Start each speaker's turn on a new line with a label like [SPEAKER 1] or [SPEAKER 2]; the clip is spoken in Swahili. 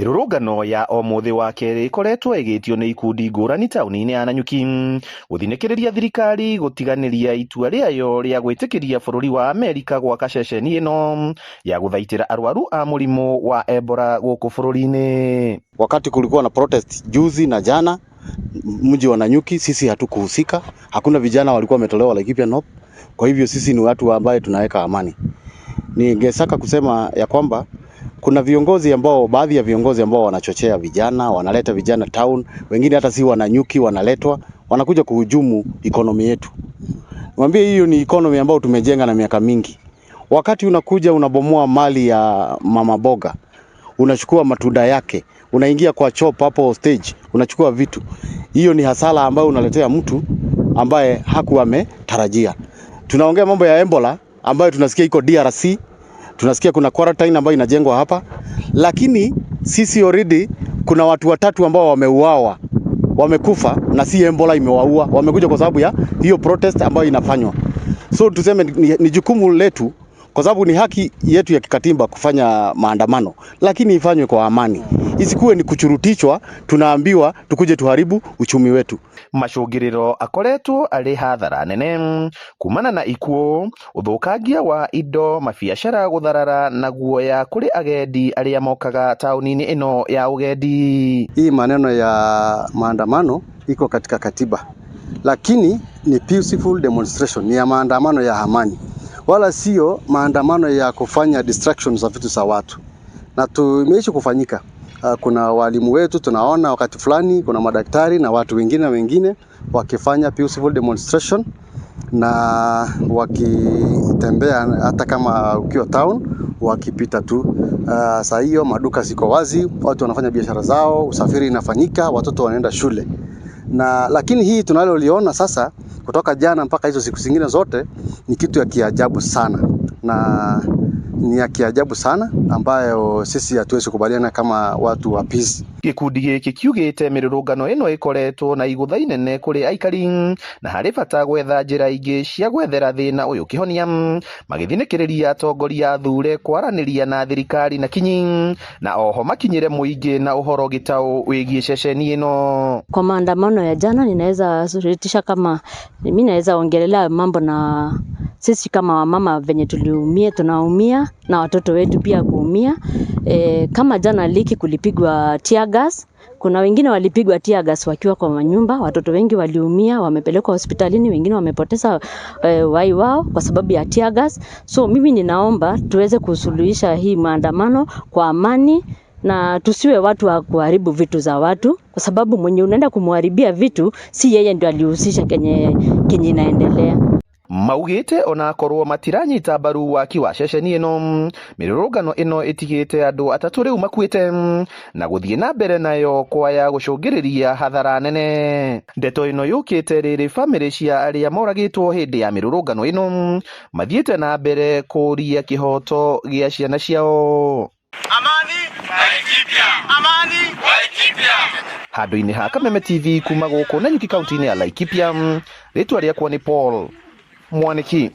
[SPEAKER 1] Mĩrũrũngano ya o mũthĩ wa kerĩ ĩkoretwo ĩgĩtio nĩ ikundi ngũrani taũni-inĩ ya Nanyuki gũthinĩkĩrĩria thirikari gũtiganĩria itua rĩayo rĩa gwĩtĩkĩria bũrũri wa Amerika gwaka ceceni ĩno ya gũthaitĩra arwaru a mũrimũ wa Ebola gũkũ bũrũri-inĩ.
[SPEAKER 2] Wakati kulikuwa na protest juzi na jana mji wa Nanyuki, sisi hatukuhusika. Hakuna vijana walikuwa wametolewa Laikipia North. Kwa hivyo sisi ni watu ambaye tunaweka amani. Ningesaka kusema ya kwamba kuna viongozi ambao, baadhi ya viongozi ambao wanachochea vijana, wanaleta vijana town, wengine hata si Wananyuki, wanaletwa, wanakuja kuhujumu economy yetu. Mwambie hiyo ni economy ambayo tumejenga na miaka mingi. Wakati unakuja unabomoa mali ya mama boga, unachukua matunda yake, unaingia kwa chop hapo stage, unachukua vitu. Hiyo ni hasara ambayo unaletea mtu ambaye hakuwa ametarajia. Tunaongea mambo ya Ebola ambayo tunasikia iko DRC, tunasikia kuna quarantine ambayo inajengwa hapa, lakini sisi already kuna watu watatu ambao wameuawa, wamekufa na si Ebola imewaua, wamekuja kwa sababu ya hiyo protest ambayo inafanywa. So tuseme ni jukumu letu kwa sababu ni haki yetu ya kikatiba kufanya maandamano, lakini ifanywe kwa amani, isikuwe ni kuchurutishwa, tunaambiwa tukuje tuharibu uchumi wetu.
[SPEAKER 1] Macũngĩrĩro akoretwo arĩ hathara nene kumana na ikuũ, ũthũkangia wa indo, mabiacara gũtharara na guoya kũrĩ agendi arĩa mokaga taũni-inĩ ĩno ya ũgendi.
[SPEAKER 3] Hii maneno ya maandamano iko katika katiba, lakini ni peaceful demonstration, ni ya maandamano ya amani, wala sio maandamano ya kufanya destruction za vitu za watu, na tumeishi kufanyika. Kuna walimu wetu tunaona wakati fulani, kuna madaktari na watu wengine na wengine wakifanya peaceful demonstration na wakitembea hata kama ukiwa town wakipita tu. Saa hiyo maduka ziko wazi, watu wanafanya biashara zao, usafiri inafanyika, watoto wanaenda shule. Na lakini hii tunaloliona sasa kutoka jana mpaka hizo siku zingine zote ni kitu ya kiajabu sana, na ni ya kiajabu sana ambayo sisi hatuwezi kubaliana kama watu wa peace.
[SPEAKER 1] Gĩkundi gĩkĩ kiugĩte mĩrũrũngano ĩno ĩkoretwo na igũtha inene kũrĩ aikari na harĩ bata gwetha njĩra ingĩ cia gwethera thĩna ũyũ kĩhonia, magĩthinĩkĩrĩria atongoria athure kwaranĩria na thirikari na kinyi na oho makinyĩre mũingĩ na ũhoro gĩtaũ wĩgiĩ ceceni ĩno.
[SPEAKER 4] Kwa maandamano ya jana ninaweza suluhisha kama mimi naweza ongelelea mambo na sisi kama wamama venye tuliumia, tunaumia na watoto wetu pia kuumia. Kama jana liki kulipigwa tear gas, kuna wengine walipigwa tear gas wakiwa kwa manyumba, watoto wengi waliumia, wamepelekwa hospitalini, wengine wamepoteza uhai wao kwa sababu ya tear gas. So mimi ninaomba tuweze kusuluhisha hii maandamano kwa amani na tusiwe watu wa kuharibu vitu za watu, kwa sababu mwenye unaenda kumharibia vitu si yeye ndio alihusisha kenye inaendelea.
[SPEAKER 1] Maugĩte onakorwo matiranyita mbaru waki wa ceceni ĩno, mĩrũrũngano ĩno ĩtigĩte andũ atatũ rĩu makuĩte na gũthiĩ na mbere nayo kwaya gũcũngĩrĩria hathara nene. Ndeto ĩno yũkĩte rĩrĩ bamĩrĩ cia arĩa moragĩtwo hĩndĩ ya mĩrũrũngano ĩno mathiĩte na mbere kũria kĩhoto gĩa ciana ciao.
[SPEAKER 5] Amani Laikipia, amani Laikipia.
[SPEAKER 1] Handũ-inĩ ha Kameme TV kuma gũkũ Nanyuki kaunti-inĩ ya Laikipia, rĩtwa rĩakwa nĩ Paul Mwaniki.